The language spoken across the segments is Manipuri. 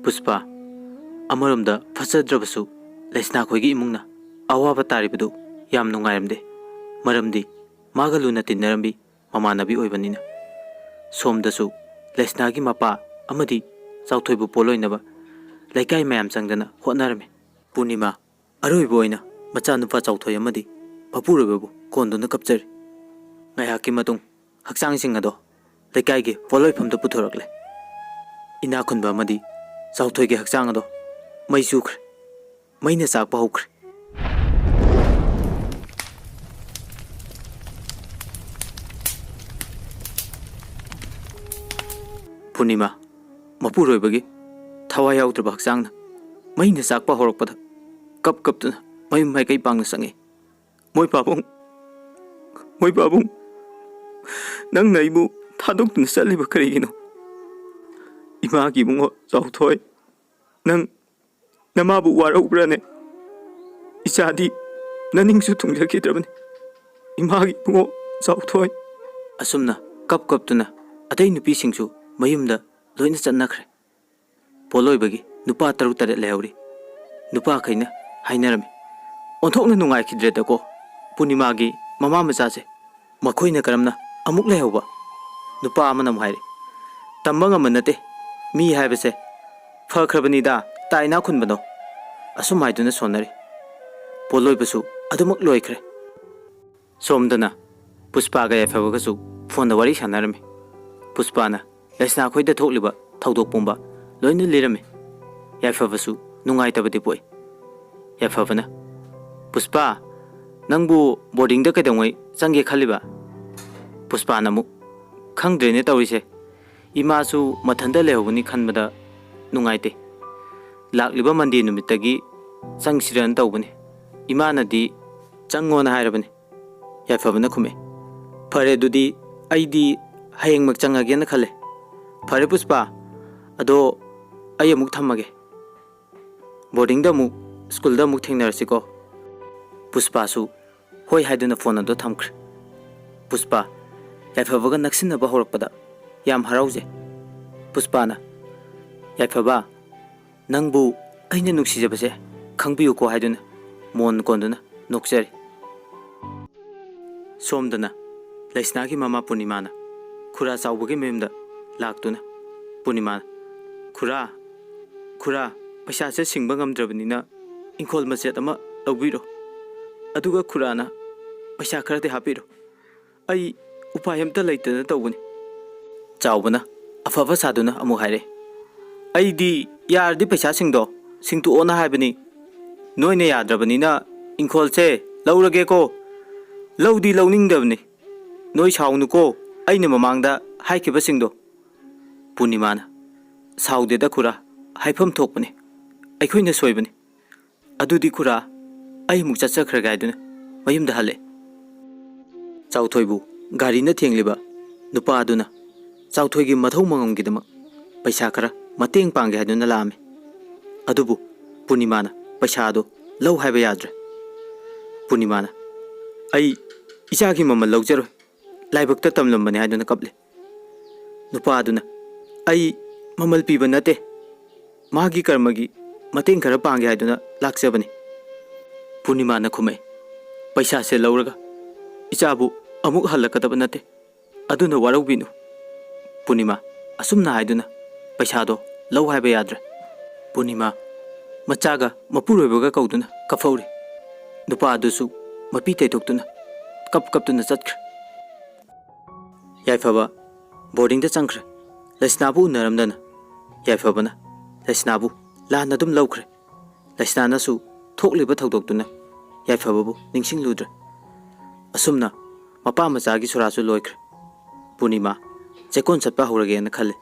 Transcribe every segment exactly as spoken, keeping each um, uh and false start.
ꯄꯨꯁꯄꯥ, ꯑꯃꯔꯣꯝꯗ ꯐꯠꯆꯗ꯭ꯔꯕꯁꯨ ꯂꯩꯁꯅꯥꯈꯣꯏꯒꯤ ꯏꯃꯨꯡꯅ ꯑꯋꯥꯕ ꯇꯥꯔꯤꯕꯗꯨ ꯌꯥꯝ ꯅꯨꯡꯉꯥꯏꯔꯝꯗꯦ꯫ ꯃꯔꯝꯗꯤ ꯃꯥꯒ ꯂꯨꯅ ꯇꯤꯟꯅꯔꯝꯕꯤ ꯃꯃꯥꯟꯅꯕꯤ ꯑꯣꯏꯕꯅꯤꯅ꯫ ꯁꯣꯝꯗꯁꯨ ꯂꯩꯁꯅꯥꯒꯤ ꯃꯄꯥ ꯑꯃꯗꯤ ꯆꯥꯎꯊꯣꯏꯕꯨ ꯄꯣꯠꯂꯣꯏꯅꯕ ꯂꯩꯀꯥꯏ ꯃꯌꯥꯝ ꯆꯪꯗꯅ ꯍꯣꯠꯅꯔꯝꯃꯤ꯫ ꯄꯨꯔꯅꯤꯃꯥ ꯑꯔꯣꯏꯕ ꯑꯣꯏꯅ ꯃꯆꯥꯅꯨꯄꯥ ꯆꯥꯎꯊꯣꯏ ꯑꯃꯗꯤ ꯃꯄꯨꯔꯣꯏꯕꯕꯨ ꯀꯣꯟꯗꯨꯅ ꯀꯞꯆꯔꯤ꯫ ꯉꯥꯏꯍꯥꯛꯀꯤ ꯃꯇꯨꯡ ꯍꯛꯆꯥꯡꯁꯤꯡ ꯑꯗꯣ ꯂꯩꯀꯥꯏꯒꯤ ꯄꯣꯠꯂꯣꯏꯐꯝꯗ ꯄꯨꯊꯣꯔꯛꯂꯦ꯫ ꯏꯅꯥꯛ ꯈꯨꯟꯕ ꯑꯃꯗꯤ ꯆꯥꯎꯊꯣꯏꯒꯤ ꯍꯛꯆꯥꯡ ꯑꯗꯣ ꯃꯩ ꯆꯨꯈ꯭ꯔꯦ꯫ ꯃꯩꯅ ꯆꯥꯛꯄ ꯍꯧꯈ꯭ꯔꯦ꯫ ꯄꯨꯔꯅꯤꯃꯥ, ꯃꯄꯨꯔꯣꯏꯕꯒꯤ ꯊꯋꯥꯏ ꯌꯥꯎꯗ꯭ꯔꯕ ꯍꯛꯆꯥꯡꯅ ꯃꯩꯅ ꯆꯥꯛꯄ ꯍꯧꯔꯛꯄꯗ ꯀꯞ ꯀꯞꯇꯨꯅ ꯃꯌꯨꯝ ꯃꯥꯏꯀꯩ ꯄꯥꯡꯅ ꯆꯪꯉꯤ꯫ "ꯃꯣꯏ ꯄꯥꯕꯨꯡ, ꯃꯣꯏ ꯄꯥꯕꯨꯡ, ꯅꯪꯅ ꯑꯩꯕꯨ ꯊꯥꯗꯣꯛꯇꯨꯅ ꯆꯠꯂꯤꯕ ꯀꯔꯤꯒꯤꯅꯣ? ꯏꯃꯥꯒꯤ ꯏꯕꯨꯡꯉꯣ ꯆꯥꯎꯊꯣꯏ, ꯅꯪ ꯅꯃꯥꯕꯨ ꯋꯥꯔꯧꯕ꯭ꯔꯥꯅꯦ? ꯏꯆꯥꯗꯤ ꯅꯅꯤꯡꯁꯨ ꯊꯨꯡꯖꯈꯤꯗ꯭ꯔꯕꯅꯤ, ꯏꯃꯥꯒꯤ ꯏꯕꯨꯡꯉꯣ ꯆꯥꯎꯊꯣꯏ"꯫ ꯑꯁꯨꯝꯅ ꯀꯞ ꯀꯞꯇꯨꯅ ꯑꯇꯩ ꯅꯨꯄꯤꯁꯤꯡꯁꯨ ꯃꯌꯨꯝꯗ ꯂꯣꯏꯅ ꯆꯠꯅꯈ꯭ꯔꯦ꯫ ꯄꯣꯠꯂꯣꯏꯕꯒꯤ ꯅꯨꯄꯥ ꯇꯔꯨꯛ ꯇꯔꯦꯠ ꯂꯩꯍꯧꯔꯤ꯫ ꯅꯨꯄꯥꯈꯩꯅ ꯍꯥꯏꯅꯔꯝꯃꯤ, "ꯑꯣꯟꯊꯣꯛꯅ ꯅꯨꯡꯉꯥꯏꯈꯤꯗ꯭ꯔꯦꯗꯀꯣ ꯄꯨꯔꯅꯤꯃꯥꯒꯤ ꯃꯃꯥ ꯃꯆꯥꯁꯦ꯫ ꯃꯈꯣꯏꯅ ꯀꯔꯝꯅ ꯑꯃꯨꯛ ꯂꯩꯍꯧꯕ?" ꯅꯨꯄꯥ ꯑꯃꯅ ꯑꯃꯨꯛ ꯍꯥꯏꯔꯤ, "ꯇꯝꯕ ꯉꯝꯕ ꯅꯠꯇꯦ, ꯃꯤ ꯍꯥꯏꯕꯁꯦ ꯐꯈ꯭ꯔꯕꯅꯤꯗ, ꯇꯥꯏꯅꯥ ꯈꯨꯟꯕꯅꯣ"꯫ ꯑꯁꯨꯝ ꯍꯥꯏꯗꯨꯅ ꯁꯣꯟꯅꯔꯤ꯫ ꯄꯣꯠꯂꯣꯏꯕꯁꯨ ꯑꯗꯨꯃꯛ ꯂꯣꯏꯈ꯭ꯔꯦ꯫ ꯁꯣꯝꯗꯅ ꯄꯨꯁꯄꯥꯒ ꯌꯥꯏꯐꯕꯒꯁꯨ ꯐꯣꯟꯗ ꯋꯥꯔꯤ ꯁꯥꯟꯅꯔꯝꯃꯤ꯫ ꯄꯨꯁꯄꯥꯅ ꯂꯩꯁꯅꯥꯈꯣꯏꯗ ꯊꯣꯛꯂꯤꯕ ꯊꯧꯗꯣꯛ ꯄꯨꯝꯕ ꯂꯣꯏꯅ ꯂꯤꯔꯝꯃꯤ꯫ ꯌꯥꯏꯐꯕꯁꯨ ꯅꯨꯡꯉꯥꯏꯇꯕꯗꯤ ꯄꯣꯛꯏ꯫ ꯌꯥꯏꯐꯕꯅ, "ꯄꯨꯁꯄꯥ, ꯅꯪꯕꯨ ꯕꯣꯔꯗꯤꯡꯗ ꯀꯩꯗꯧꯉꯩ ꯆꯪꯒꯦ ꯈꯜꯂꯤꯕ?" ꯄꯨꯁꯄꯥꯅ ꯑꯃꯨꯛ, "ꯈꯪꯗ꯭ꯔꯦꯅꯦ ꯇꯧꯔꯤꯁꯦ꯫ ꯏꯃꯥꯁꯨ ꯃꯊꯟꯇ ꯂꯩꯍꯧꯒꯅꯤ ꯈꯟꯕꯗ ꯅꯨꯡꯉꯥꯏꯇꯦ꯫ ꯂꯥꯛꯂꯤꯕ ꯃꯟꯗꯦ ꯅꯨꯃꯤꯠꯇꯒꯤ ꯆꯪꯁꯤꯔꯅ ꯇꯧꯕꯅꯤ꯫ ꯏꯃꯥꯅꯗꯤ ꯆꯪꯉꯣꯅ ꯍꯥꯏꯔꯕꯅꯤ"꯫ ꯌꯥꯏꯐꯕꯅ ꯈꯨꯝꯃꯦ, "ꯐꯔꯦ, ꯑꯗꯨꯗꯤ ꯑꯩꯗꯤ ꯍꯌꯦꯡꯃꯛ ꯆꯪꯉꯒꯦꯅ ꯈꯜꯂꯦ꯫ ꯐꯔꯦ ꯄꯨꯁꯄꯥ, ꯑꯗꯣ ꯑꯩ ꯑꯃꯨꯛ ꯊꯝꯃꯒꯦ꯫ ꯕꯣꯔꯗꯤꯡꯗ ꯑꯃꯨꯛ, ꯁ꯭ꯀꯨꯜꯗ ꯑꯃꯨꯛ ꯊꯦꯡꯅꯔꯁꯤꯀꯣ"꯫ ꯄꯨꯁꯄꯥꯁꯨ ꯍꯣꯏ ꯍꯥꯏꯗꯨꯅ ꯐꯣꯟ ꯑꯗꯨ ꯊꯝꯈ꯭ꯔꯦ꯫ ꯄꯨꯁꯄꯥ ꯌꯥꯏꯐꯕꯒ ꯅꯛꯁꯤꯟꯅꯕ ꯍꯧꯔꯛꯄꯗ ꯌꯥꯝ ꯍꯔꯥꯎꯖꯩ꯫ ꯄꯨꯁꯄꯥꯅ, "ꯌꯥꯏꯐꯕ, "ꯅꯪꯕꯨ ꯑꯩꯅ ꯅꯨꯡꯁꯤꯖꯕꯁꯦ ꯈꯪꯕꯤꯌꯨꯀꯣ" ꯍꯥꯏꯗꯨꯅ ꯃꯣꯟ ꯀꯣꯟꯗꯨꯅ ꯅꯣꯛꯆꯔꯤ꯫ ꯁꯣꯝꯗꯅ ꯂꯩꯁꯅꯥꯒꯤ ꯃꯃꯥ ꯄꯨꯔꯅꯤꯃꯥꯅ ꯈꯨꯔꯥ ꯆꯥꯎꯕꯒꯤ ꯃꯌꯨꯝꯗ ꯂꯥꯛꯇꯨꯅ ꯄꯨꯔꯅꯤꯃꯥꯅ, "ꯈꯨꯔꯥ, ꯈꯨꯔꯥ, ꯄꯩꯁꯥꯁꯦ ꯁꯤꯡꯕ ꯉꯝꯗ꯭ꯔꯕꯅꯤꯅ ꯏꯪꯈꯣꯜ ꯃꯆꯦꯠ ꯑꯃ ꯂꯧꯕꯤꯔꯣ꯫ ꯑꯗꯨꯒ ꯈꯨꯔꯥꯅ ꯄꯩꯁꯥ ꯈꯔꯗꯤ ꯍꯥꯞꯄꯤꯔꯣ꯫ ꯑꯩ ꯎꯄꯥꯏ ꯑꯝꯇ ꯂꯩꯇꯗꯅ ꯇꯧꯕꯅꯤ꯫" ꯆꯥꯎꯕꯅ ꯑꯐꯕ ꯁꯥꯗꯨꯅ ꯑꯃꯨꯛ ꯍꯥꯏꯔꯛꯏ, "ꯑꯩꯗꯤ ꯌꯥꯔꯗꯤ ꯄꯩꯁꯥꯁꯤꯡꯗꯣ ꯁꯤꯡꯇꯣꯛꯑꯣꯅ ꯍꯥꯏꯕꯅꯤ꯫ ꯅꯣꯏꯅ ꯌꯥꯗ꯭ꯔꯕꯅꯤꯅ ꯏꯪꯈꯣꯜꯁꯦ ꯂꯧꯔꯒꯦꯀꯣ꯫ ꯂꯧꯗꯤ ꯂꯧꯅꯤꯡꯗꯕꯅꯤ꯫ ꯅꯣꯏ ꯁꯥꯎꯅꯨꯀꯣ, ꯑꯩꯅ ꯃꯃꯥꯡꯗ ꯍꯥꯏꯈꯤꯕꯁꯤꯡꯗꯣ꯫" ꯄꯨꯔꯅꯤꯃꯥꯅ, "ꯁꯥꯎꯗꯦꯗ ꯈꯨꯔꯥ, ꯍꯥꯏꯐꯝ ꯊꯣꯛꯄꯅꯤ꯫ ꯑꯩꯈꯣꯏꯅ ꯁꯣꯏꯕꯅꯤ꯫ ꯑꯗꯨꯗꯤ ꯈꯨꯔꯥ, ꯑꯩ ꯑꯃꯨꯛ ꯆꯠꯆꯈ꯭ꯔꯒꯦ" ꯍꯥꯏꯗꯨꯅ ꯃꯌꯨꯝꯗ ꯍꯜꯂꯛꯑꯦ꯫ ꯆꯥꯎꯊꯣꯏꯕꯨ ꯒꯥꯔꯤꯅ ꯊꯦꯡꯂꯤꯕ ꯅꯨꯄꯥ ꯑꯗꯨꯅ ꯆꯥꯎꯊꯣꯏꯒꯤ ꯃꯊꯧ ꯃꯉꯝꯒꯤꯗꯃꯛ ꯄꯩꯁꯥ ꯈꯔ ꯃꯇꯦꯡ ꯄꯥꯡꯒꯦ ꯍꯥꯏꯗꯨꯅ ꯂꯥꯛꯑꯝꯃꯤ꯫ ꯑꯗꯨꯕꯨ ꯄꯨꯔꯅꯤꯃꯥꯅ ꯄꯩꯁꯥ ꯑꯗꯨ ꯂꯧ ꯍꯥꯏꯕ ꯌꯥꯗ꯭ꯔꯦ꯫ ꯄꯨꯔꯅꯤꯃꯥꯅ, "ꯑꯩ ꯏꯆꯥꯒꯤ ꯃꯃꯜ ꯂꯧꯖꯔꯣꯏ, ꯂꯥꯏꯕꯛꯇ ꯇꯝꯂꯝꯕꯅꯤ" ꯍꯥꯏꯗꯨꯅ ꯀꯞꯂꯦ꯫ ꯅꯨꯄꯥ ꯑꯗꯨꯅ, "ꯑꯩ ꯃꯃꯜ ꯄꯤꯕ ꯅꯠꯇꯦ, ꯃꯥꯒꯤ ꯀꯔꯃꯒꯤ ꯃꯇꯦꯡ ꯈꯔ ꯄꯥꯡꯒꯦ ꯍꯥꯏꯗꯨꯅ ꯂꯥꯛꯆꯕꯅꯤ꯫" ꯄꯨꯔꯅꯤꯃꯥꯅ ꯈꯨꯝꯃꯛꯏ, "ꯄꯩꯁꯥꯁꯦ ꯂꯧꯔꯒ ꯏꯆꯥꯕꯨ ꯑꯃꯨꯛ ꯍꯜꯂꯛꯀꯗꯕ ꯅꯠꯇꯦ, ꯑꯗꯨꯅ ꯋꯥꯔꯧꯕꯤꯅꯨ꯫" ꯄꯨꯔꯅꯤꯃꯥ ꯑꯁꯨꯝꯅ ꯍꯥꯏꯗꯨꯅ ꯄꯩꯁꯥꯗꯣ ꯂꯧ ꯍꯥꯏꯕ ꯌꯥꯗ꯭ꯔꯦ꯫ ꯄꯨꯔꯅꯤꯃꯥ ꯃꯆꯥꯒ ꯃꯄꯨꯔꯣꯏꯕꯒ ꯀꯧꯗꯨꯅ ꯀꯞꯐꯧꯔꯤ꯫ ꯅꯨꯄꯥ ꯑꯗꯨꯁꯨ ꯃꯄꯤ ꯇꯩꯊꯣꯛꯇꯨꯅ ꯀꯞ ꯀꯞꯇꯨꯅ ꯆꯠꯈ꯭ꯔꯦ꯫ ꯌꯥꯏꯐꯕ ꯕꯣꯔꯗꯤꯡꯗ ꯆꯪꯈ꯭ꯔꯦ꯫ ꯂꯩꯁꯅꯥꯕꯨ ꯎꯅꯔꯝꯗꯅ ꯌꯥꯏꯐꯕꯅ ꯂꯩꯁꯅꯥꯕꯨ ꯂꯥꯟꯅ ꯑꯗꯨꯝ ꯂꯧꯈ꯭ꯔꯦ꯫ ꯂꯩꯁꯅꯥꯅꯁꯨ ꯊꯣꯛꯂꯤꯕ ꯊꯧꯗꯣꯛꯇꯨꯅ ꯌꯥꯏꯐꯕꯕꯨ ꯅꯤꯡꯁꯤꯡꯂꯨꯗ꯭ꯔꯦ꯫ ꯑꯁꯨꯝꯅ ꯃꯄꯥ ꯃꯆꯥꯒꯤ ꯁꯣꯔꯥꯁꯨ ꯂꯣꯏꯈ꯭ꯔꯦ꯫ ꯄꯨꯔꯅꯤꯃꯥ ꯆꯦꯛꯀꯣꯟ ꯆꯠꯄ ꯍꯧꯔꯒꯦꯅ ꯈꯜꯂꯤ꯫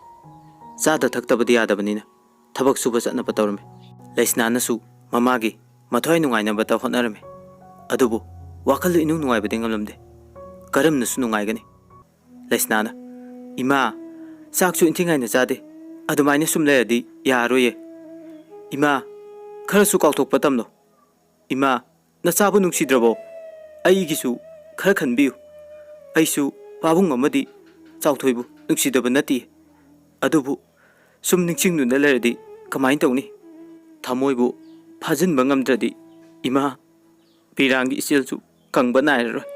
ꯆꯥꯗ ꯊꯛꯇꯕꯗꯤ ꯌꯥꯗꯕꯅꯤꯅ ꯊꯕꯛ ꯁꯨꯕ ꯆꯠꯅꯕ ꯇꯧꯔꯝꯃꯤ꯫ ꯂꯩꯁꯅꯥꯅꯁꯨ ꯃꯃꯥꯒꯤ ꯃꯊ꯭ꯋꯥꯏ ꯅꯨꯡꯉꯥꯏꯅꯕꯇ ꯍꯣꯠꯅꯔꯝꯃꯤ꯫ ꯑꯗꯨꯕꯨ ꯋꯥꯈꯜ ꯏꯅꯨꯡ ꯅꯨꯡꯉꯥꯏꯕꯗꯤ ꯉꯝꯂꯝꯗꯦ꯫ ꯀꯔꯝꯅꯁꯨ ꯅꯨꯡꯉꯥꯏꯒꯅꯤ? ꯂꯩꯁꯅꯥꯅ, "ꯏꯃꯥ, ꯆꯥꯛꯁꯨ ꯏꯟꯊꯤ ꯉꯥꯏꯅ ꯆꯥꯗꯦ꯫ ꯑꯗꯨꯃꯥꯏꯅ ꯁꯨꯝ ꯂꯩꯔꯗꯤ ꯌꯥꯔꯣꯏꯌꯦ꯫ ꯏꯃꯥ, ꯈꯔꯁꯨ ꯀꯥꯎꯊꯣꯛꯄ ꯇꯝꯂꯣ꯫ ꯏꯃꯥ, ꯅꯆꯥꯕꯨ ꯅꯨꯡꯁꯤꯗ꯭ꯔꯕꯣ? ꯑꯩꯒꯤꯁꯨ ꯈꯔ ꯈꯟꯕꯤꯌꯨ꯫ ꯑꯩꯁꯨ ꯄꯥꯕꯨꯡ ꯑꯃꯗꯤ ꯆꯥꯎꯊꯣꯏꯕꯨ ꯅꯨꯡꯁꯤꯗꯕ ꯅꯠꯇꯦ꯫ ꯑꯗꯨꯕꯨ ꯁꯨꯝ ꯅꯤꯡꯁꯤꯡꯗꯨꯅ ꯂꯩꯔꯗꯤ ꯀꯃꯥꯏꯅ ꯇꯧꯅꯤ? ꯊꯃꯣꯏꯕꯨ ꯐꯥꯖꯤꯟꯕ ꯉꯝꯗ꯭ꯔꯗꯤ ꯏꯃꯥ ꯄꯤꯔꯥꯡꯒꯤ ꯏꯆꯦꯜꯁꯨ ꯀꯪꯕ ꯅꯥꯏꯔꯔꯣꯏ꯫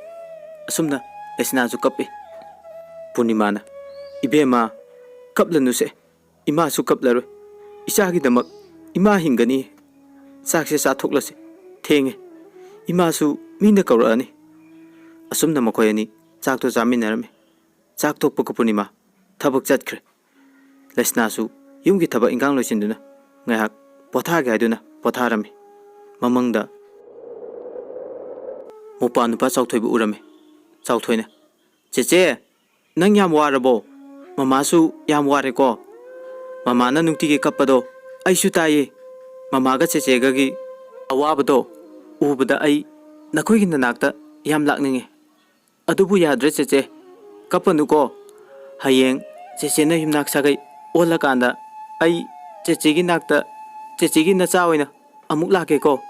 ꯑꯁꯨꯝꯅ ꯂꯩꯁꯅꯥꯁꯨ ꯀꯞꯄꯤ꯫ ꯄꯨꯔꯅꯤꯃꯥꯅ, "ꯏꯕꯦꯝꯃ, ꯀꯞꯂꯅꯨꯁꯦ, ꯏꯃꯥꯁꯨ ꯀꯞꯂꯔꯣꯏ꯫ ꯏꯆꯥꯒꯤꯗꯃꯛ ꯏꯃꯥ ꯍꯤꯡꯒꯅꯤ꯫ ꯆꯥꯛꯁꯦ ꯆꯥꯊꯣꯛꯂꯁꯤ, ꯊꯦꯡꯉꯦ꯫ ꯏꯃꯥꯁꯨ ꯃꯤꯅ ꯀꯧꯔꯛꯑꯅꯤ"꯫ ꯑꯁꯨꯝꯅ ꯃꯈꯣꯏ ꯑꯅꯤ ꯆꯥꯛꯇꯣ ꯆꯥꯃꯤꯟꯅꯔꯝꯃꯤ꯫ ꯆꯥꯛ ꯇꯣꯛꯄꯒ ꯄꯨꯔꯅꯤꯃꯥ ꯊꯕꯛ ꯆꯠꯈ꯭ꯔꯦ꯫ ꯂꯩꯁꯅꯥꯁꯨ ꯌꯨꯝꯒꯤ ꯊꯕꯛ ꯏꯟꯈꯥꯡ ꯂꯣꯏꯁꯤꯟꯗꯨꯅ ꯉꯥꯏꯍꯥꯛ ꯄꯣꯊꯥꯒꯦ ꯍꯥꯏꯗꯨꯅ ꯄꯣꯊꯥꯔꯝꯃꯤ꯫ ꯃꯃꯪꯗ ꯃꯧꯄꯥ ꯅꯨꯄꯥ ꯆꯥꯎꯊꯣꯏꯕꯨ ꯎꯔꯝꯃꯤ꯫ ꯆꯥꯎꯊꯣꯏꯅ, "ꯆꯦꯆꯦ, ꯅꯪ ꯌꯥꯝ ꯋꯥꯔꯕꯣ? ꯃꯃꯥꯁꯨ ꯌꯥꯝ ꯋꯥꯔꯦꯀꯣ꯫ ꯃꯃꯥꯅ ꯅꯨꯡꯇꯤꯒꯤ ꯀꯞꯄꯗꯣ ꯑꯩꯁꯨ ꯇꯥꯏꯌꯦ꯫ ꯃꯃꯥꯒ ꯆꯦꯆꯦꯒꯒꯤ ꯑꯋꯥꯕꯗꯣ ꯎꯕꯗ ꯑꯩ ꯅꯈꯣꯏꯒꯤ ꯅꯅꯥꯛꯇ ꯌꯥꯝ ꯂꯥꯛꯅꯤꯡꯉꯦ꯫ ꯑꯗꯨꯕꯨ ꯌꯥꯗ꯭ꯔꯦ ꯆꯦꯆꯦ, ꯀꯞꯄꯅꯨꯀꯣ꯫ ꯍꯌꯦꯡ ꯆꯦꯆꯦꯅ ꯌꯨꯝꯅꯥꯛ ꯁꯥꯒꯩ ꯑꯣꯜꯂꯀꯥꯟꯗ ꯑꯩ ꯆꯦꯆꯦꯒꯤ ꯅꯥꯛꯇ, ꯆꯦꯆꯦꯒꯤ ꯅꯆꯥ ꯑꯣꯏꯅ ꯑꯃꯨꯛ ꯂꯥꯛꯀꯦꯀꯣ꯫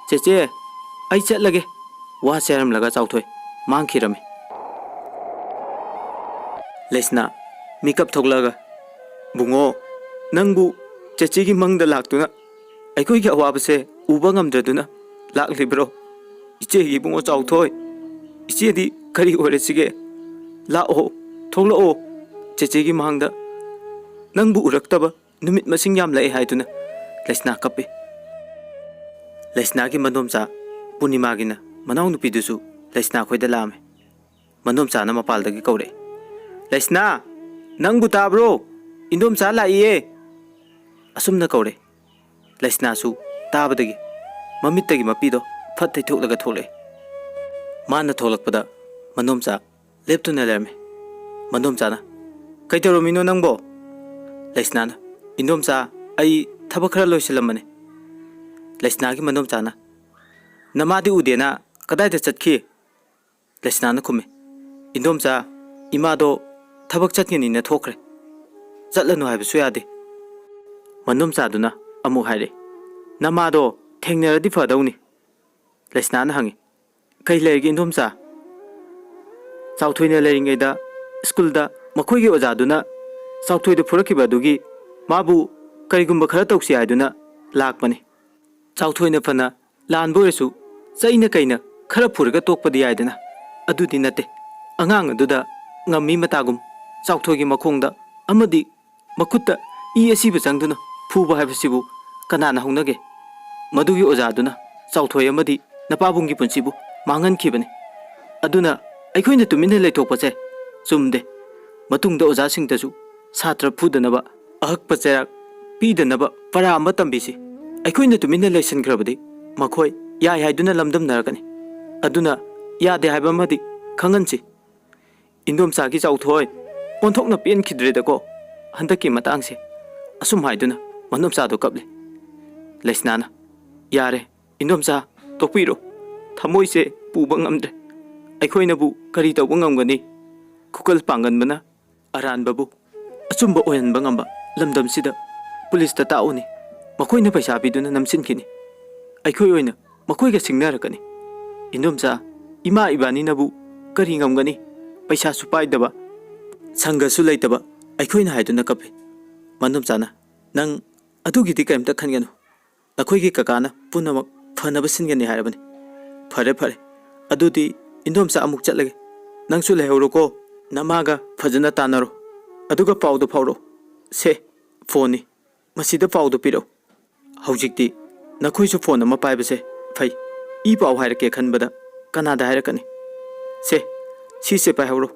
ꯆꯦꯆꯦ, ꯑꯩ ꯆꯠꯂꯒꯦ"꯫ ꯋꯥ ꯆꯦꯔꯝꯂꯒ ꯆꯥꯎꯊꯣꯏ ꯃꯥꯡꯈꯤꯔꯝꯃꯤ꯫ ꯂꯩꯁꯅꯥ ꯃꯤꯀꯞ ꯊꯣꯛꯂꯛꯑꯒ, "ꯕꯨꯡꯉꯣ, ꯅꯪꯕꯨ ꯆꯦꯆꯦꯒꯤ ꯃꯪꯗ ꯂꯥꯛꯇꯨꯅ ꯑꯩꯈꯣꯏꯒꯤ ꯑꯋꯥꯕꯁꯦ ꯎꯕ ꯉꯝꯗ꯭ꯔꯗꯨꯅ ꯂꯥꯛꯂꯤꯕ꯭ꯔꯣ? ꯏꯆꯦꯒꯤ ꯏꯕꯨꯡꯉꯣ ꯆꯥꯎꯊꯣꯏ, ꯏꯆꯦꯗꯤ ꯀꯔꯤ ꯑꯣꯏꯔꯁꯤꯒꯦ? ꯂꯥꯛꯑꯣ, ꯊꯣꯛꯂꯛꯑꯣ, ꯆꯦꯆꯦꯒꯤ ꯃꯥꯡꯗ ꯅꯪꯕꯨ ꯎꯔꯛꯇꯕ ꯅꯨꯃꯤꯠ ꯃꯁꯤꯡ ꯌꯥꯝꯂꯛꯑꯦ" ꯍꯥꯏꯗꯨꯅ ꯂꯩꯁꯅꯥ ꯀꯞꯄꯤ꯫ ꯂꯩꯁꯅꯥꯒꯤ ꯃꯗꯣꯝꯆꯥ ꯄꯨꯔꯅꯤꯃꯥꯒꯤꯅ ꯃꯅꯥꯎꯅꯨꯄꯤꯗꯨꯁꯨ ꯂꯩꯁꯅꯥ ꯈꯣꯏꯗ ꯂꯥꯛꯑꯝꯃꯤ꯫ ꯃꯗꯣꯝꯆꯥꯅ ꯃꯄꯥꯜꯗꯒꯤ ꯀꯧꯔꯛꯑꯦ, "ꯂꯩꯁꯅꯥ, ꯅꯪꯕꯨ ꯇꯥꯕ꯭ꯔꯣ? ꯏꯟꯗꯣꯝꯆꯥ ꯂꯥꯛꯏꯌꯦ"꯫ ꯑꯁꯨꯝꯅ ꯀꯧꯔꯦ꯫ ꯂꯩꯁꯅꯥꯁꯨ ꯇꯥꯕꯗꯒꯤ ꯃꯃꯤꯠꯇꯒꯤ ꯃꯄꯤꯗꯣ ꯐꯠ ꯇꯩꯊꯣꯛꯂꯒ ꯊꯣꯛꯂꯛꯑꯦ꯫ ꯃꯥꯅ ꯊꯣꯛꯂꯛꯄꯗ ꯃꯗꯣꯝꯆꯥ ꯂꯦꯞꯇꯨꯅ ꯂꯩꯔꯝꯃꯤ꯫ ꯃꯗꯣꯝꯆꯥꯅ, "ꯀꯩꯗꯧꯔꯝꯃꯤꯅꯣ ꯅꯪꯕꯣ?" ꯂꯩꯁꯅꯥꯅ, "ꯏꯟꯗꯣꯝꯆꯥ, ꯑꯩ ꯊꯕꯛ ꯈꯔ ꯂꯣꯏꯁꯤꯜꯂꯝꯕꯅꯤ"꯫ ꯂꯩꯁꯅꯥꯒꯤ ꯃꯗꯣꯝꯆꯥꯅ, "ꯅꯃꯥꯗꯤ ꯎꯗꯦꯅ, ꯀꯗꯥꯏꯗ ꯆꯠꯈꯤ?" ꯂꯩꯁꯅꯥꯅ ꯈꯨꯝꯃꯤ, "ꯏꯟꯗꯣꯝꯆꯥ, ꯏꯃꯥꯗꯣ ꯊꯕꯛ ꯆꯠꯀꯅꯤꯅ ꯊꯣꯛꯈ꯭ꯔꯦ꯫ ꯆꯠꯂꯅꯨ ꯍꯥꯏꯕꯁꯨ ꯌꯥꯗꯦ"꯫ ꯃꯗꯣꯝꯆꯥꯗꯨꯅ ꯑꯃꯨꯛ ꯍꯥꯏꯔꯛꯏ, "ꯅꯃꯥꯗꯣ ꯊꯦꯡꯅꯔꯗꯤ ꯐꯗꯧꯅꯤ"꯫ ꯂꯩꯁꯅꯥꯅ ꯍꯪꯉꯤ, "ꯀꯩ ꯂꯩꯔꯒꯦ ꯏꯟꯗꯣꯝꯆꯥ?" "ꯆꯥꯎꯊꯣꯏꯅ ꯂꯩꯔꯤꯉꯩꯗ ꯁ꯭ꯀꯨꯜꯗ ꯃꯈꯣꯏꯒꯤ ꯑꯣꯖꯥꯗꯨꯅ ꯆꯥꯎꯊꯣꯏꯗ ꯐꯨꯔꯛꯈꯤꯕ ꯑꯗꯨꯒꯤ ꯃꯥꯕꯨ ꯀꯔꯤꯒꯨꯝꯕ ꯈꯔ ꯇꯧꯁꯤ ꯍꯥꯏꯗꯨꯅ ꯂꯥꯛꯄꯅꯤ꯫ ꯆꯥꯎꯊꯣꯏꯅ ꯐꯅ ꯂꯥꯟꯕ ꯑꯣꯏꯔꯁꯨ ꯆꯩꯅ ꯀꯩꯅ ꯈꯔ ꯐꯨꯔꯒ ꯇꯣꯛꯄꯗꯤ ꯌꯥꯏꯗꯅ꯫ ꯑꯗꯨꯗꯤ ꯅꯠꯇꯦ꯫ ꯑꯉꯥꯡ ꯑꯗꯨꯗ ꯉꯝꯃꯤ ꯃꯇꯥꯒꯨꯝ ꯆꯥꯎꯊꯣꯏꯒꯤ ꯃꯈꯣꯡꯗ ꯑꯃꯗꯤ ꯃꯈꯨꯠꯇ ꯏ ꯑꯁꯤꯕ ꯆꯪꯗꯨꯅ ꯐꯨꯕ ꯍꯥꯏꯕꯁꯤꯕꯨ ꯀꯅꯥꯅ ꯍꯧꯅꯒꯦ? ꯃꯗꯨꯒꯤ ꯑꯣꯖꯥꯗꯨꯅ ꯆꯥꯎꯊꯣꯏ ꯑꯃꯗꯤ ꯅꯄꯥꯕꯨꯡꯒꯤ ꯄꯨꯟꯁꯤꯕꯨ ꯃꯥꯡꯍꯟꯈꯤꯕꯅꯤ꯫ ꯑꯗꯨꯅ ꯑꯩꯈꯣꯏꯅ ꯇꯨꯃꯤꯟꯅ ꯂꯩꯊꯣꯛꯄꯁꯦ ꯆꯨꯝꯗꯦ꯫ ꯃꯇꯨꯡꯗ ꯑꯣꯖꯥꯁꯤꯡꯗꯁꯨ ꯁꯥꯇ꯭ꯔ ꯐꯨꯗꯅꯕ, ꯑꯍꯛꯄ ꯆꯩꯔꯥꯛ ꯄꯤꯗꯅꯕ ꯄꯔꯥ ꯑꯃ ꯇꯝꯕꯤꯁꯤ꯫ ꯑꯩꯈꯣꯏꯅ ꯇꯨꯃꯤꯟꯅ ꯂꯩꯁꯤꯟꯈ꯭ꯔꯕꯗꯤ ꯃꯈꯣꯏ ꯌꯥꯏ ꯍꯥꯏꯗꯨꯅ ꯂꯝꯗꯝꯅꯔꯛꯀꯅꯤ꯫ ꯑꯗꯨꯅ ꯌꯥꯗꯦ ꯍꯥꯏꯕ ꯑꯃꯗꯤ ꯈꯪꯍꯟꯁꯤ꯫ ꯏꯟꯗꯣꯝꯆꯥꯒꯤ ꯆꯥꯎꯊꯣꯏ ꯑꯣꯟꯊꯣꯛꯅ ꯄꯦꯟꯈꯤꯗ꯭ꯔꯦꯗꯀꯣ ꯍꯟꯗꯛꯀꯤ ꯃꯇꯥꯡꯁꯦ꯫ ꯑꯁꯨꯝ ꯍꯥꯏꯗꯨꯅ ꯃꯅꯣꯝꯆꯥꯗꯣ ꯀꯞꯂꯦ꯫ ꯂꯩꯁꯅꯥꯅ, "ꯌꯥꯔꯦ, ꯏꯟꯗꯣꯝꯆꯥ, ꯇꯣꯛꯄꯤꯔꯣ꯫ ꯊꯃꯣꯏꯁꯦ ꯄꯨꯕ ꯉꯝꯗ꯭ꯔꯦ꯫ ꯑꯩꯈꯣꯏꯅꯕꯨ ꯀꯔꯤ ꯇꯧꯕ ꯉꯝꯒꯅꯤ? ꯈꯨꯀꯜ ꯄꯥꯡꯒꯟꯕꯅ ꯑꯔꯥꯟꯕꯕꯨ ꯑꯆꯨꯝꯕ ꯑꯣꯏꯍꯟꯕ ꯉꯝꯕ ꯂꯝꯗꯝꯁꯤꯗ ꯄꯨꯂꯤꯁꯇ ꯇꯥꯛꯎꯅꯤ꯫ ꯃꯈꯣꯏꯅ ꯄꯩꯁꯥ ꯄꯤꯗꯨꯅ ꯅꯝꯁꯤꯟꯈꯤꯅꯤ꯫ ꯑꯩꯈꯣꯏ ꯑꯣꯏꯅ ꯃꯈꯣꯏꯒ ꯁꯤꯡꯅꯔꯛꯀꯅꯤ꯫ ꯏꯟꯗꯣꯝꯆꯥ, ꯏꯃꯥ ꯏꯕꯥꯅꯤꯅꯕꯨ ꯀꯔꯤ ꯉꯝꯒꯅꯤ? ꯄꯩꯁꯥꯁꯨ ꯄꯥꯏꯗꯕ, ꯁꯪꯒꯁꯨ ꯂꯩꯇꯕ ꯑꯩꯈꯣꯏꯅ" ꯍꯥꯏꯗꯨꯅ ꯀꯞꯄꯤ꯫ ꯃꯅꯣꯝꯆꯥꯅ, "ꯅꯪ ꯑꯗꯨꯒꯤꯗꯤ ꯀꯔꯤꯝꯇ ꯈꯟꯒꯅꯨ꯫ ꯅꯈꯣꯏꯒꯤ ꯀꯀꯥꯅ ꯄꯨꯝꯅꯃꯛ ꯐꯅꯕ ꯁꯤꯟꯒꯅꯤ" ꯍꯥꯏꯔꯕꯅꯤ꯫ "ꯐꯔꯦ, ꯐꯔꯦ꯫ ꯑꯗꯨꯗꯤ ꯏꯟꯗꯣꯝꯆꯥ ꯑꯃꯨꯛ ꯆꯠꯂꯒꯦ꯫ ꯅꯪꯁꯨ ꯂꯩꯍꯧꯔꯣꯀꯣ꯫ ꯅꯃꯥꯒ ꯐꯖꯅ ꯇꯥꯟꯅꯔꯣ꯫ ꯑꯗꯨꯒ ꯄꯥꯎꯗꯣ ꯐꯥꯎꯔꯛꯑꯣ꯫ ꯁꯦ, ꯐꯣꯟꯅꯤ꯫ ꯃꯁꯤꯗ ꯄꯥꯎꯗꯣ ꯄꯤꯔꯛꯎ꯫ ꯍꯧꯖꯤꯛꯇꯤ ꯅꯈꯣꯏꯁꯨ ꯐꯣꯟ ꯑꯃ ꯄꯥꯏꯕꯁꯦ ꯐꯩ꯫ ꯏ ꯄꯥꯎ ꯍꯥꯏꯔꯛꯀꯦ ꯈꯟꯕꯗ ꯀꯅꯥꯗ ꯍꯥꯏꯔꯛꯀꯅꯤ? ꯁꯦ, ꯁꯤꯁꯦ ꯄꯥꯏꯍꯧꯔꯣ꯫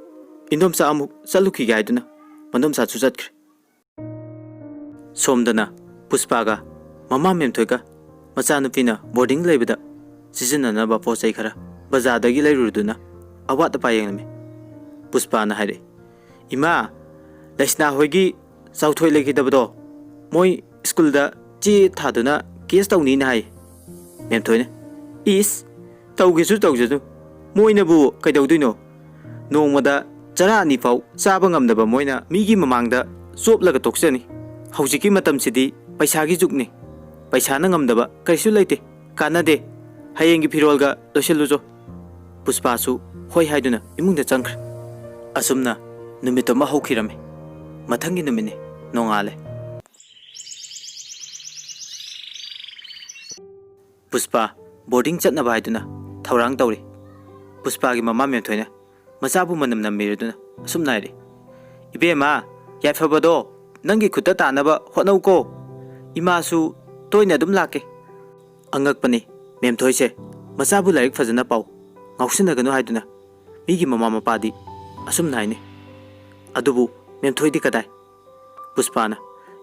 ꯏꯟꯗꯣꯝꯆꯥ ꯑꯃꯨꯛ ꯆꯠꯂꯨꯈꯤꯒꯦ" ꯍꯥꯏꯗꯨꯅ ꯃꯅꯣꯝꯆꯥꯁꯨ ꯆꯠꯈ꯭ꯔꯦ꯫ ꯁꯣꯝꯗꯅ ꯄꯨꯁꯄꯥꯒ ꯃꯃꯥ ꯃꯦꯝꯊꯣꯏꯒ ꯃꯆꯥꯅꯨꯄꯤꯅ ꯕꯣꯔꯗꯤꯡ ꯂꯩꯕꯗ ꯁꯤꯖꯤꯟꯅꯅꯕ ꯄꯣꯠ ꯆꯩ ꯈꯔ ꯕꯖꯥꯔꯗꯒꯤ ꯂꯩꯔꯨꯗꯨꯅ ꯑꯋꯥꯠ ꯑꯄꯥ ꯌꯦꯡꯂꯝꯃꯤ꯫ ꯄꯨꯁꯄꯥꯅ ꯍꯥꯏꯔꯛꯏ, "ꯏꯃꯥ, ꯂꯩꯁꯅꯥ ꯍꯣꯏꯒꯤ ꯆꯥꯎꯊꯣꯏ ꯂꯩꯈꯤꯗꯕꯗꯣ ꯃꯣꯏ ꯁ꯭ꯀꯨꯜꯗ ꯆꯦ ꯊꯥꯗꯨꯅ ꯀꯦꯁ ꯇꯧꯅꯤꯅ ꯍꯥꯏ꯫" ꯃꯦꯝꯊꯣꯏꯅ, "ꯏꯁ, ꯇꯧꯒꯦꯁꯨ ꯇꯧꯖꯅꯨ, ꯃꯣꯏꯅꯕꯨ ꯀꯩꯗꯧꯗꯣꯏꯅꯣ? ꯅꯣꯡꯃꯗ ꯆꯔꯥ ꯑꯅꯤ ꯐꯥꯎ ꯆꯥꯕ ꯉꯝꯗꯕ ꯃꯣꯏꯅ ꯃꯤꯒꯤ ꯃꯃꯥꯡꯗ ꯆꯣꯞꯂꯒ ꯇꯣꯛꯆꯅꯤ꯫ ꯍꯧꯖꯤꯛꯀꯤ ꯃꯇꯝꯁꯤꯗꯤ ꯄꯩꯁꯥꯒꯤ ꯖꯨꯒꯅꯤ꯫ ꯄꯩꯁꯥꯅ ꯉꯝꯗꯕ ꯀꯔꯤꯁꯨ ꯂꯩꯇꯦ꯫ ꯀꯥꯟꯅꯗꯦ꯫ ꯍꯌꯦꯡꯒꯤ ꯐꯤꯔꯣꯜꯒ ꯂꯣꯏꯁꯤꯜꯂꯨꯆꯣ꯫" ꯄꯨꯁꯄꯥꯁꯨ ꯍꯣꯏ ꯍꯥꯏꯗꯨꯅ ꯏꯃꯨꯡꯗ ꯆꯪꯈ꯭ꯔꯦ꯫ ꯑꯁꯨꯝꯅ ꯅꯨꯃꯤꯠꯇꯨꯃ ꯍꯧꯈꯤꯔꯝꯃꯤ꯫ ꯃꯊꯪꯒꯤ ꯅꯨꯃꯤꯠꯅꯤ꯫ ꯅꯣꯡꯉꯥꯜꯂꯦ꯫ ꯄꯨꯁꯄꯥ ꯕꯣꯔꯗꯤꯡ ꯆꯠꯅꯕ ꯍꯥꯏꯗꯨꯅ ꯊꯧꯔꯥꯡ ꯇꯧꯔꯤ꯫ ꯄꯨꯁꯄꯥꯒꯤ ꯃꯃꯥ ꯃꯦꯝꯊꯣꯏꯅ ꯃꯆꯥꯕꯨ ꯃꯅꯝ ꯅꯝꯕꯤꯔꯗꯨꯅ ꯑꯁꯨꯝꯅ ꯍꯥꯏꯔꯤ, "ꯏꯕꯦꯝꯃ, ꯌꯥꯏꯐꯕꯗꯣ ꯅꯪꯒꯤ ꯈꯨꯠꯇ ꯇꯥꯅꯕ ꯍꯣꯠꯅꯧꯀꯣ꯫ ꯏꯃꯥꯁꯨ ꯇꯣꯏꯅ ꯑꯗꯨꯝ ꯂꯥꯛꯀꯦ꯫" ꯑꯉꯛꯄꯅꯤ, ꯃꯦꯝꯊꯣꯏꯁꯦ ꯃꯆꯥꯕꯨ ꯂꯥꯏꯔꯤꯛ ꯐꯖꯅ ꯄꯥꯎ, ꯉꯥꯎꯁꯤꯟꯅꯒꯅꯨ ꯍꯥꯏꯗꯨꯅ ꯃꯤꯒꯤ ꯃꯃꯥ ꯃꯄꯥꯗꯤ ꯑꯁꯨꯝꯅ ꯍꯥꯏꯅꯩ꯫ ꯑꯗꯨꯕꯨ ꯃꯦꯝꯊꯣꯏꯗꯤ ꯀꯗꯥꯏ? ꯄꯨꯁꯄꯥꯅ,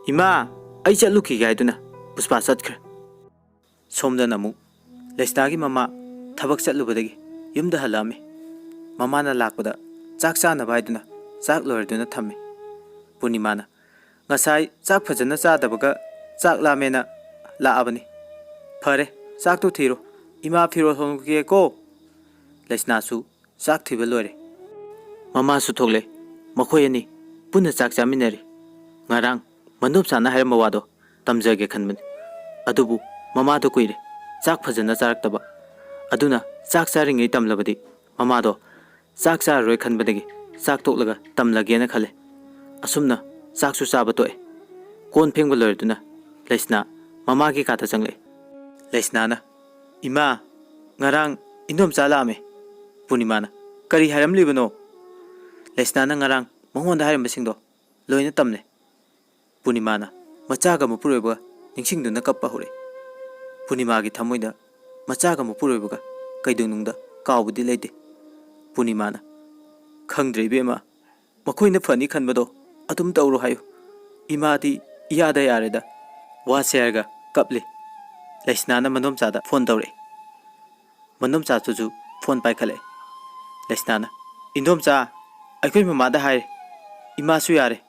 "ꯏꯃꯥ, ꯑꯩ ꯆꯠꯂꯨꯈꯤꯒꯦ" ꯍꯥꯏꯗꯨꯅ ꯄꯨꯁꯄꯥ ꯆꯠꯈ꯭ꯔꯦ꯫ ꯁꯣꯝꯗꯅ ꯑꯃꯨꯛ ꯂꯩꯁꯅꯥꯒꯤ ꯃꯃꯥ ꯊꯕꯛ ꯆꯠꯂꯨꯕꯗꯒꯤ ꯌꯨꯝꯗ ꯍꯜꯂꯛꯑꯝꯃꯤ꯫ ꯃꯃꯥꯅ ꯂꯥꯛꯄꯗ ꯆꯥꯛ ꯆꯥꯅꯕ ꯍꯥꯏꯗꯨꯅ ꯆꯥꯛ ꯂꯣꯏꯔꯗꯨꯅ ꯊꯝꯃꯤ꯫ ꯄꯨꯔꯅꯤꯃꯥꯅ, "ꯉꯁꯥꯏ ꯆꯥꯛ ꯐꯖꯅ ꯆꯥꯗꯕꯒ ꯆꯥꯛ ꯂꯥꯝꯃꯦꯅ ꯂꯥꯛꯑꯕꯅꯤ꯫ ꯐꯔꯦ, ꯆꯥꯛꯇꯣ ꯊꯤꯔꯣ, ꯏꯃꯥ ꯐꯤꯔꯣꯜ ꯍꯣꯡꯉꯨꯒꯦꯀꯣ꯫" ꯂꯩꯁꯅꯥꯁꯨ ꯆꯥꯛ ꯊꯤꯕ ꯂꯣꯏꯔꯦ꯫ ꯃꯃꯥꯁꯨ ꯊꯣꯛꯂꯦ꯫ ꯃꯈꯣꯏ ꯑꯅꯤ ꯄꯨꯟꯅ ꯆꯥꯛ ꯆꯥꯃꯤꯟꯅꯔꯤ꯫ ꯉꯔꯥꯡ ꯃꯅꯣꯞꯆꯥꯅ ꯍꯥꯏꯔꯝꯕ ꯋꯥꯗꯣ ꯇꯝꯖꯒꯦ ꯈꯟꯕꯅꯤ꯫ ꯑꯗꯨꯕꯨ ꯃꯃꯥꯗꯣ ꯀꯨꯏꯔꯦ ꯆꯥꯛ ꯐꯖꯅ ꯆꯥꯔꯛꯇꯕ꯫ ꯑꯗꯨꯅ ꯆꯥꯛ ꯆꯥꯔꯤꯉꯩ ꯇꯝꯂꯕꯗꯤ ꯃꯃꯥꯗꯣ ꯆꯥꯛ ꯆꯥꯔꯔꯣꯏ ꯈꯟꯕꯗꯒꯤ ꯆꯥꯛ ꯇꯣꯛꯂꯒ ꯇꯝꯂꯒꯦꯅ ꯈꯜꯂꯦ꯫ ꯑꯁꯨꯝꯅ ꯆꯥꯛꯁꯨ ꯆꯥꯕ ꯇꯣꯛꯑꯦ꯫ ꯀꯣꯟ ꯐꯦꯡꯕ ꯂꯣꯏꯔꯗꯨꯅ ꯂꯩꯁꯅꯥ ꯃꯃꯥꯒꯤ ꯀꯥꯗ ꯆꯪꯂꯛꯑꯦ꯫ ꯂꯩꯁꯅꯥꯅ, "ꯏꯃꯥ, ꯉꯔꯥꯡ ꯏꯟꯗꯣꯝꯆꯥ ꯂꯥꯛꯑꯝꯃꯦ꯫" ꯄꯨꯔꯅꯤꯃꯥꯅ, "ꯀꯔꯤ ꯍꯥꯏꯔꯝꯂꯤꯕꯅꯣ?" ꯂꯩꯁꯅꯥꯅ ꯉꯔꯥꯡ ꯃꯉꯣꯟꯗ ꯍꯥꯏꯔꯝꯕꯁꯤꯡꯗꯣ ꯂꯣꯏꯅ ꯇꯝꯂꯦ꯫ ꯄꯨꯔꯅꯤꯃꯥꯅ ꯃꯆꯥꯒ ꯃꯄꯨꯔꯣꯏꯕꯒ ꯅꯤꯡꯁꯤꯡꯗꯨꯅ ꯀꯞꯄ ꯍꯧꯔꯛꯏ꯫ ꯄꯨꯔꯅꯤꯃꯥꯒꯤ ꯊꯃꯣꯏꯗ ꯃꯆꯥꯒ ꯃꯄꯨꯔꯣꯏꯕꯒ ꯀꯩꯗꯧꯅꯨꯡꯗ ꯀꯥꯎꯕꯗꯤ ꯂꯩꯇꯦ꯫ ꯄꯨꯔꯅꯤꯃꯥꯅ, "ꯈꯪꯗ꯭ꯔꯦ ꯏꯕꯦꯝꯃ, ꯃꯈꯣꯏꯅ ꯐꯅꯤ ꯈꯟꯕꯗꯣ ꯑꯗꯨꯝ ꯇꯧꯔꯣ ꯍꯥꯏꯌꯨ꯫ ꯏꯃꯥꯗꯤ ꯏꯌꯥꯗ ꯌꯥꯔꯦꯗ꯫" ꯋꯥꯁꯦ ꯍꯥꯏꯔꯒ ꯀꯞꯂꯤ꯫ ꯂꯩꯁꯅꯥꯅ ꯃꯅꯣꯝꯆꯥꯗ ꯐꯣꯟ ꯇꯧꯔꯛꯏ꯫ ꯃꯅꯣꯝꯆꯥꯗꯨꯁꯨ ꯐꯣꯟ ꯄꯥꯏꯈꯠꯂꯛꯑꯦ꯫ ꯂꯩꯁꯅꯥꯅ, "ꯏꯟꯗꯣꯝꯆꯥ, ꯑꯩꯈꯣꯏ ꯃꯃꯥꯗ ꯍꯥꯏꯔꯦ, ꯏꯃꯥꯁꯨ ꯌꯥꯔꯦ꯫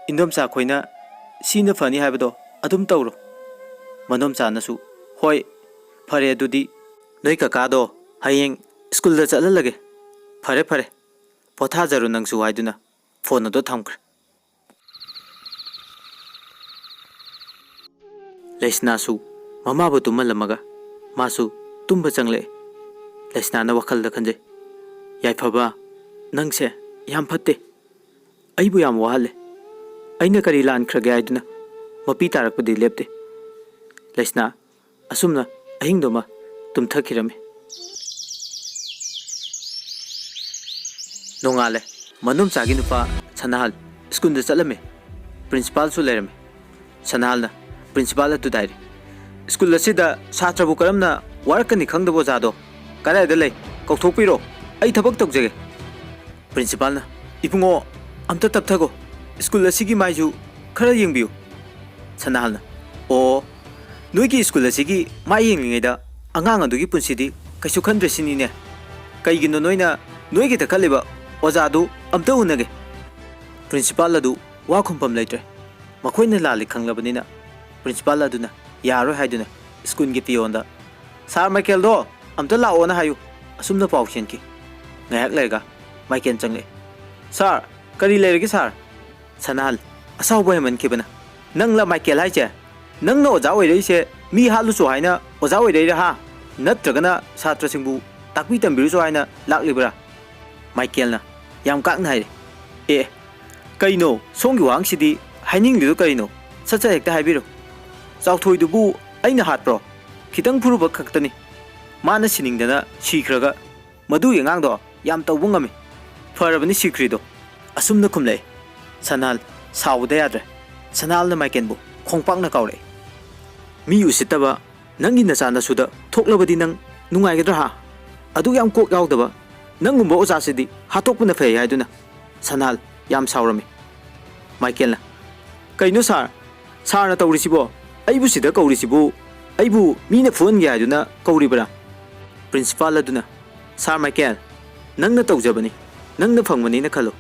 ꯏꯟꯗꯣꯝꯆꯥ ꯈꯣꯏꯅ ꯁꯤꯅ ꯐꯅꯤ ꯍꯥꯏꯕꯗꯣ ꯑꯗꯨꯝ ꯇꯧꯔꯣ꯫" ꯃꯅꯣꯝꯆꯥꯅꯁꯨ, "ꯍꯣꯏ, ꯐꯔꯦ ꯑꯗꯨꯗꯤ, ꯅꯣꯏ ꯀꯀꯥꯗꯣ ꯍꯌꯦꯡ ꯁ꯭ꯀꯨꯜꯗ ꯆꯠꯍꯜꯂꯒꯦ꯫ ꯐꯔꯦ, ꯐꯔꯦ, ꯄꯣꯊꯥꯖꯔꯣ ꯅꯪꯁꯨ" ꯍꯥꯏꯗꯨꯅ ꯐꯣꯟ ꯑꯗꯨ ꯊꯝꯈ꯭ꯔꯦ꯫ ꯂꯩꯁꯅꯥꯁꯨ ꯃꯃꯥꯕꯨ ꯇꯨꯝꯍꯜꯂꯝꯃꯒ ꯃꯥꯁꯨ ꯇꯨꯝꯕ ꯆꯪꯂꯛꯑꯦ꯫ ꯂꯩꯁꯅꯥꯅ ꯋꯥꯈꯜꯗ ꯈꯟꯖꯩ, "ꯌꯥꯏꯐꯕ, ꯅꯪꯁꯦ ꯌꯥꯝ ꯐꯠꯇꯦ꯫ ꯑꯩꯕꯨ ꯌꯥꯝ ꯋꯥꯍꯜꯂꯦ꯫ ꯑꯩꯅ ꯀꯔꯤ ꯂꯥꯟꯈ꯭ꯔꯒꯦ ꯍꯥꯏꯗꯨꯅ ꯃꯄꯤ ꯇꯥꯔꯛꯄꯗꯤ ꯂꯦꯞꯇꯦ꯫" ꯂꯩꯁꯅꯥ ꯑꯁꯨꯝꯅ ꯑꯍꯤꯡꯗꯨꯃ ꯇꯨꯝꯊꯈꯤꯔꯝꯃꯤ꯫ ꯅꯣꯡꯉꯥꯜꯂꯦ꯫ ꯃꯅꯨꯝꯆꯥꯒꯤ ꯅꯨꯄꯥ ꯁꯅꯥꯍꯜ ꯁ꯭ꯀꯨꯜꯗ ꯆꯠꯂꯝꯃꯤ꯫ ꯄ꯭ꯔꯤꯟꯁꯤꯄꯥꯜꯁꯨ ꯂꯩꯔꯝꯃꯤ꯫ ꯁꯅꯥꯍꯜꯅ ꯄ꯭ꯔꯤꯟꯁꯤꯄꯥꯜ ꯑꯗꯨꯗ ꯍꯥꯏꯔꯦ, "ꯁ꯭ꯀꯨꯜ ꯑꯁꯤꯗ ꯁꯥꯇ꯭ꯔꯕꯨ ꯀꯔꯝꯅ ꯋꯥꯔꯛꯀꯅꯤ ꯈꯪꯗꯕ ꯑꯣꯖꯥꯗꯣ ꯀꯗꯥꯏꯗ ꯂꯩ? ꯀꯧꯊꯣꯛꯄꯤꯔꯣ, ꯑꯩ ꯊꯕꯛ ꯇꯧꯖꯒꯦ꯫" ꯄ꯭ꯔꯤꯟꯁꯤꯄꯥꯜꯅ, "ꯏꯕꯨꯡꯉꯣ, ꯑꯝꯇ ꯇꯞꯊꯒꯣ, ꯁ꯭ꯀꯨꯜ ꯑꯁꯤꯒꯤ ꯃꯥꯏꯁꯨ ꯈꯔ ꯌꯦꯡꯕꯤꯌꯨ꯫" ꯁꯅꯥꯍꯜꯅ, "ꯑꯣ, ꯅꯣꯏꯒꯤ ꯁ꯭ꯀꯨꯜ ꯑꯁꯤꯒꯤ ꯃꯥꯏ ꯌꯦꯡꯂꯤꯉꯩꯗ ꯑꯉꯥꯡ ꯑꯗꯨꯒꯤ ꯄꯨꯟꯁꯤꯗꯤ ꯀꯩꯁꯨ ꯈꯟꯗ꯭ꯔꯦ ꯁꯤꯅꯤꯅꯦ꯫ ꯀꯩꯒꯤꯅꯣ ꯅꯣꯏꯅ ꯅꯣꯏꯒꯤ ꯇꯛꯈꯠꯂꯤꯕ ꯑꯣꯖꯥꯗꯨ ꯑꯝꯇ ꯎꯅꯒꯦ꯫" ꯄ꯭ꯔꯤꯟꯁꯤꯄꯥꯜ ꯑꯗꯨ ꯋꯥ ꯈꯨꯝꯐꯝ ꯂꯩꯇ꯭ꯔꯦ꯫ ꯃꯈꯣꯏꯅ ꯂꯥꯜꯂꯤ ꯈꯪꯂꯕꯅꯤꯅ ꯄ꯭ꯔꯤꯟꯁꯤꯄꯥꯜ ꯑꯗꯨꯅ ꯌꯥꯔꯣꯏ ꯍꯥꯏꯗꯨꯅ ꯁ꯭ꯀꯨꯜꯒꯤ ꯄꯤꯌꯣꯟꯗ, "ꯁꯥꯔ ꯃꯥꯏꯀꯦꯜꯗꯣ ꯑꯝꯇ ꯂꯥꯛꯑꯣꯅ ꯍꯥꯏꯌꯨ꯫" ꯑꯁꯨꯝꯅ ꯄꯥꯎ ꯆꯦꯟꯈꯤ꯫ ꯉꯥꯏꯍꯥꯛ ꯂꯩꯔꯒ ꯃꯥꯏꯀꯦꯜ ꯆꯪꯂꯛꯑꯦ꯫ "ꯁꯥꯔ, ꯀꯔꯤ ꯂꯩꯔꯒꯦ ꯁꯥꯔ?" ꯁꯅꯥꯍꯜ ꯑꯁꯥꯎꯕ ꯍꯦꯟꯃꯟꯈꯤꯕꯅ, "ꯅꯪꯂ ꯃꯥꯏꯀꯦꯜ ꯍꯥꯏꯁꯦ? ꯅꯪꯅ ꯑꯣꯖꯥ ꯑꯣꯏꯔꯛꯏꯁꯦ ꯃꯤ ꯍꯥꯠꯂꯨꯆꯣ ꯍꯥꯏꯅ ꯑꯣꯖꯥ ꯑꯣꯏꯔꯛꯏꯔꯥ ꯍꯥ? ꯅꯠꯇ꯭ꯔꯒꯅ ꯁꯥꯇ꯭ꯔꯁꯤꯡꯕꯨ ꯇꯥꯛꯄꯤ ꯇꯝꯕꯤꯔꯨꯆꯣ ꯍꯥꯏꯅ ꯂꯥꯛꯂꯤꯕ꯭ꯔꯥ?" ꯃꯥꯏꯀꯦꯜꯅ ꯌꯥꯝ ꯀꯥꯛꯅ ꯍꯥꯏꯔꯦ, "ꯑꯦ, ꯀꯩꯅꯣ ꯁꯣꯝꯒꯤ ꯋꯥꯍꯪꯁꯤꯗꯤ? ꯍꯥꯏꯅꯤꯡꯂꯤꯗꯨ ꯀꯔꯤꯅꯣ? ꯁꯠ ꯁꯠ ꯍꯦꯛꯇ ꯍꯥꯏꯕꯤꯔꯣ꯫ ꯆꯥꯎꯊꯣꯏꯗꯨꯕꯨ ꯑꯩꯅ ꯍꯥꯠꯄ꯭ꯔꯣ? ꯈꯤꯇꯪ ꯐꯨꯔꯨꯕ ꯈꯛꯇꯅꯤ꯫ ꯃꯥꯅ ꯁꯤꯅꯤꯡꯗꯅ ꯁꯤꯈ꯭ꯔꯒ ꯃꯗꯨꯒꯤ ꯑꯉꯥꯡꯗꯣ ꯌꯥꯝ ꯇꯧꯕ ꯉꯝꯃꯤ꯫ ꯐꯔꯕꯅꯤ ꯁꯤꯈ꯭ꯔꯤꯗꯣ꯫" ꯑꯁꯨꯝꯅ ꯈꯨꯝꯂꯛꯏ꯫ ꯁꯅꯥꯍꯜ ꯁꯥꯎꯕꯗ ꯌꯥꯗ꯭ꯔꯦ꯫ ꯁꯅꯥꯍꯜꯅ ꯃꯥꯏꯀꯦꯜꯕꯨ ꯈꯣꯡꯄꯥꯛꯅ ꯀꯥꯎꯔꯛꯏ꯫ "ꯃꯤ ꯎꯁꯤꯠꯇꯕ, ꯅꯪꯒꯤ ꯅꯆꯥ ꯅꯁꯨꯗ ꯊꯣꯛꯂꯕꯗꯤ ꯅꯪ ꯅꯨꯡꯉꯥꯏꯒꯗ꯭ꯔꯥ ꯍꯥ? ꯑꯗꯨ ꯌꯥꯝ ꯀꯣꯛ ꯌꯥꯎꯗꯕ ꯅꯪꯒꯨꯝꯕ ꯑꯣꯖꯥꯁꯤꯗꯤ ꯍꯥꯠꯇꯣꯛꯄꯅ ꯐꯩ" ꯍꯥꯏꯗꯨꯅ ꯁꯅꯥꯍꯜ ꯌꯥꯝ ꯁꯥꯎꯔꯝꯃꯤ꯫ ꯃꯥꯏꯀꯦꯜꯅ, "ꯀꯩꯅꯣ ꯁꯥꯔ? ꯁꯥꯔꯅ ꯇꯧꯔꯤꯁꯤꯕꯣ? ꯑꯩꯕꯨ ꯁꯤꯗ ꯀꯧꯔꯤꯁꯤꯕꯨ ꯑꯩꯕꯨ ꯃꯤꯅ ꯐꯨꯍꯟꯒꯦ ꯍꯥꯏꯗꯨꯅ ꯀꯧꯔꯤꯕ꯭ꯔꯥ?" ꯄ꯭ꯔꯤꯟꯁꯤꯄꯥꯜ ꯑꯗꯨꯅ, "ꯁꯥꯔ ꯃꯥꯏꯀꯦꯜ, ꯅꯪꯅ ꯇꯧꯖꯕꯅꯤ, ꯅꯪꯅ ꯐꯪꯕꯅꯤꯅ ꯈꯜꯂꯨ꯫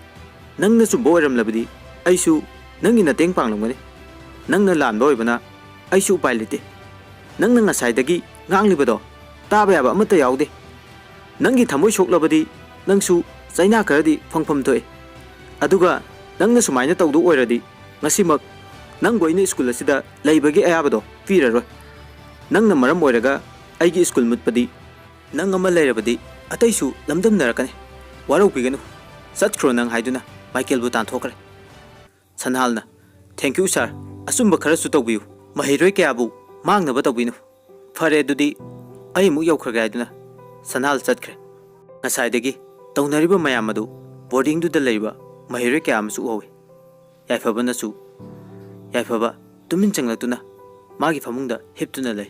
ꯅꯪꯅ ꯆꯨꯝꯕ ꯑꯣꯏꯔꯝꯂꯕꯗꯤ ꯑꯩꯁꯨ ꯅꯪꯒꯤ ꯃꯇꯦꯡ ꯄꯥꯡꯂꯝꯒꯅꯤ꯫ ꯅꯪꯅ ꯂꯥꯟꯕ ꯑꯣꯏꯕꯅ ꯑꯩꯁꯨ ꯎꯄꯥꯏ ꯂꯩꯇꯦ꯫ ꯅꯪꯅ ꯉꯁꯥꯏꯗꯒꯤ ꯉꯥꯡꯂꯤꯕꯗꯣ ꯇꯥꯕ ꯌꯥꯕ ꯑꯃꯠꯇ ꯌꯥꯎꯗꯦ꯫ ꯅꯪꯒꯤ ꯊꯃꯣꯏ ꯁꯣꯛꯂꯕꯗꯤ ꯅꯪꯁꯨ ꯆꯩꯅꯥ ꯈꯔꯗꯤ ꯐꯪꯐꯝ ꯊꯣꯛꯏ꯫ ꯑꯗꯨꯒ ꯅꯪꯅ ꯁꯨꯃꯥꯏꯅ ꯇꯧꯗꯧ ꯑꯣꯏꯔꯗꯤ ꯉꯁꯤꯃꯛ ꯅꯪꯕꯨ ꯑꯩꯅ ꯁ꯭ꯀꯨꯜ ꯑꯁꯤꯗ ꯂꯩꯕꯒꯤ ꯑꯌꯥꯕꯗꯣ ꯄꯤꯔꯔꯣꯏ꯫ ꯅꯪꯅ ꯃꯔꯝ ꯑꯣꯏꯔꯒ ꯑꯩꯒꯤ ꯁ꯭ꯀꯨꯜ ꯃꯨꯠꯄꯗꯤ ꯅꯪ ꯑꯃ ꯂꯩꯔꯕꯗꯤ ꯑꯇꯩꯁꯨ ꯂꯝꯗꯝꯅꯔꯛꯀꯅꯤ꯫ ꯋꯥꯔꯧꯕꯤꯒꯅꯨ꯫ ꯆꯠꯈ꯭ꯔꯣ ꯅꯪ" ꯍꯥꯏꯗꯨꯅ ꯃꯥꯏꯀꯦꯜꯕꯨ ꯇꯥꯟꯊꯣꯛꯈ꯭ꯔꯦ꯫ ꯁꯅꯥꯍꯜꯅ, "Thank you sir, ꯑꯆꯨꯝꯕ ꯈꯔꯁꯨ ꯇꯧꯕꯤꯌꯨ꯫ ꯃꯍꯩꯔꯣꯏ ꯀꯌꯥꯕꯨ ꯃꯥꯡꯅꯕ ꯇꯧꯕꯤꯅꯨ꯫" "ꯐꯔꯦ, ꯑꯗꯨꯗꯤ ꯑꯩ ꯑꯃꯨꯛ ꯌꯧꯈ꯭ꯔꯒꯦ" ꯍꯥꯏꯗꯨꯅ ꯁꯅꯥꯍꯜ ꯆꯠꯈ꯭ꯔꯦ꯫ ꯉꯁꯥꯏꯗꯒꯤ ꯇꯧꯅꯔꯤꯕ ꯃꯌꯥꯝ ꯑꯗꯨ ꯕꯣꯔꯗꯤꯡꯗꯨꯗ ꯂꯩꯔꯤꯕ ꯃꯍꯩꯔꯣꯏ ꯀꯌꯥ ꯑꯃꯁꯨ ꯎꯍꯧꯏ꯫ ꯌꯥꯏꯐꯕꯅꯁꯨ, ꯌꯥꯏꯐꯕ ꯇꯨꯃꯤꯟ ꯆꯪꯂꯛꯇꯨꯅ ꯃꯥꯒꯤ ꯐꯃꯨꯡꯗ ꯍꯤꯞꯇꯨꯅ ꯂꯩ꯫